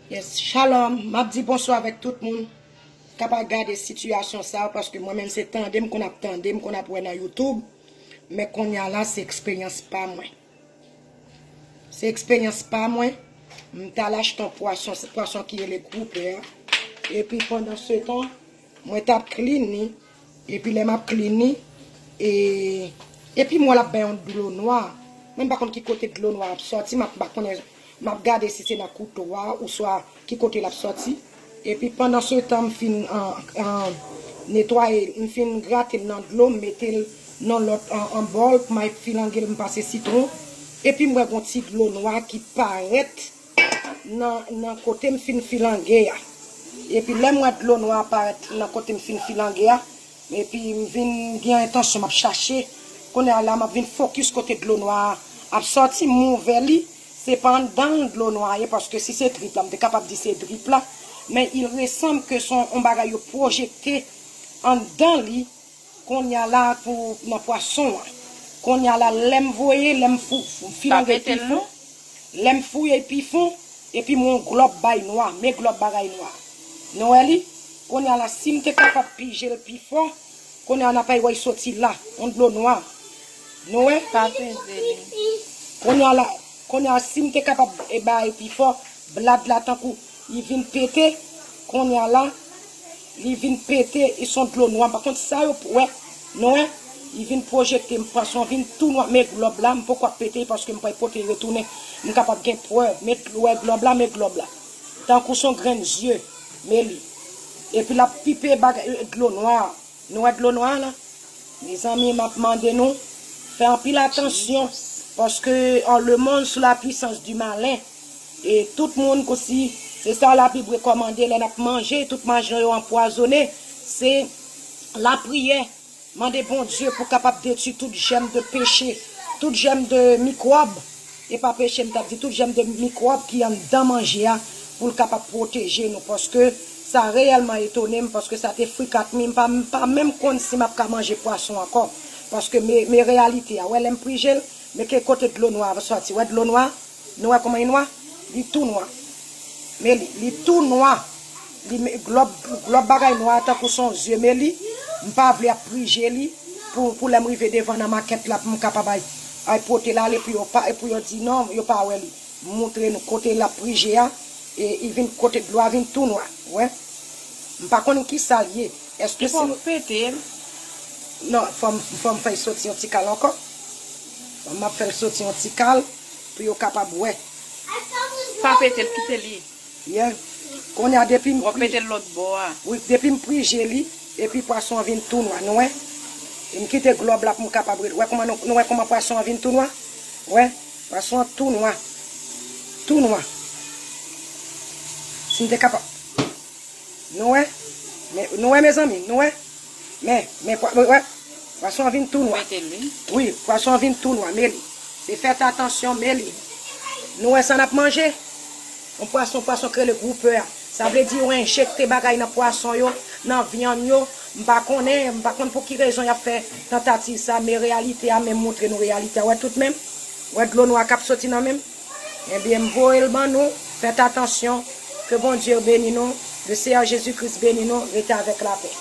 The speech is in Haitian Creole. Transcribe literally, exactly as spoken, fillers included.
Yes, shalom. M ap di bonswa avèk tout moun k ap gade sitiyasyon sa a, paske mwen menm se tande m konn ap tande, m konn ap wè nan YouTube. Men kounye a la, se eksperyans pa mwen. Se eksperyans pa mwen. M t al achte yon pwason, se pwason ki rele gwouper a. Epi pandan se tan, mwen t ap clean li. Epi lè m ap clean li, e, epi m wè l ap bay yon dlo nwa. Mwen m pa konn ki kote dlo nwa ap sòti, m ap, m pa konnen, m ap gade si se nan kouto a, oswa ki kote l ap sòti. Epi pandan se tan, m fin, an, an, netwaye, m fin grate l nan dlo, m mete l nan lòt, an, an bòl, m al filange l, m pase sitwon. Epi m wè gon ti dlo nwa ki parèt nan, nan kote m fin filange a. Epi lè m wè dlo nwa parèt nan kote m fin filange a, epi m vin gen entansyon m ap chache. Kounye a la, m ap vin fokis kote dlo nwa a ap sòti, m ouvè li. Se pa anndan l dlo nwa ye, paske si se drip la, m te kapab di se drip la. Men il ressemble ke se yon bagay yo pwojekte anndan li. Kounye a la pou nan pwason an. Kounye a la, lè m voye, lè m fou, fou, filange pi fon, lè m fouye pi fon, epi m wè yon glòb bay nwa, men glòb bagay nwa. Nou wè li? Kounye a la, si m te kapab pije l pi fò, kounye a n ap wè l soti la, yon dlo nwa. Nou wè? Pa peze li. Kounye a la, kounye a, si m te kapab e bay pi fò, blad la tankou li vin pete, kounye a la, li vin pete, e se yon dlo nwa. M pa konn sa yo wè, nou wè, li vin pwojekte, m pwason an vin tou nwa, men glòb la, m poko ap pete paske m pral pote retounen. M kapab gen prèv, men wè glòb la, men glòb la. Tankou se yon grenn zye, men li. Epi l ap pipe bagay, dlo nwa. Nou wè dlo nwa a la? Mezanmi, m ap mande nou, fè anpil atansyon, paske, oh, le monde sous la puissance du malin. E tout moun konsi, se sa Labib rekòmande, lè n ap manje, tout manje yo anpwazonnen, se lapriyè. Mande Bondye pou kapab detwi tout jèm de peche, tout jèm de mikwòb. E pa peche, m t ap di tout jèm de mikwòb ki anndan manje a, pou l kapab pwoteje nou, paske sa reyèlman etone m, paske sa te frikat mi, m pa, m pa menm konn si m ap ka manje pwason ankò, paske me, me reyalite a, wè lè m prije l, men ke kote dlo nwa a sòti, wè dlo nwa, nou wè kòman li nwa, li tou nwa, men li, li tou nwa. Li me-, glòb, glòb bagay nwa a tankou se yon zye, men li, m pa vle ap prije li pou, pou lè m rive devan nan makèt la pou m kapab ay, ay pote l ale pou yo pa, pou yo di non, yo pa wè li. M montre nou kote l ap prije a, e li vin kote dlo a vin tou nwa, wè. M pa konn kisa l ye. Èske se... Fò m pete l. Non, fò m, fò m fè l soti yon ti kal ankò. Fò m ap fè l soti yon ti kal pou yo kapab wè. Pa pete l, kite li. Yeah. Kounye a depi m... W ap pri-, mete l lòt bò a. Wi, depi m prije li, epi pwason an vin tou nwa, nou wè? E m kite glòb la pou m kapab ret. Wè kòman nou, nou wè kòman pwason an vin tou nwa? Wè, pwason an tou nwa. Tou nwa. Si m te kapab. Nou wè? Men, nou wè, mezanmi? Nou wè? Men, men, pwa-, wè, wè. Pwason an vin tou nwa. Mete l, wi. Wi, pwason an vin tou nwa, men li. Se fèt atansyon, men li. Nou wè sa n ap manje? Yon pwason, pwason k rele gwouper a. Sa vle di yo enjekte bagay nan pwason yo, nan vyann yo. M pa konnen, m pa konn pou ki rezon y ap fè tantativ sa, men reyalite a menm montre nou reyalite a. Wè tout menm? Wè dlo nwa k ap soti nan menm? Ebyen, m voye l ban nou. Fèt atansyon. Ke Bondye beni nou. Le Seyè Jezi Kris beni nou. Rete avèk lapè.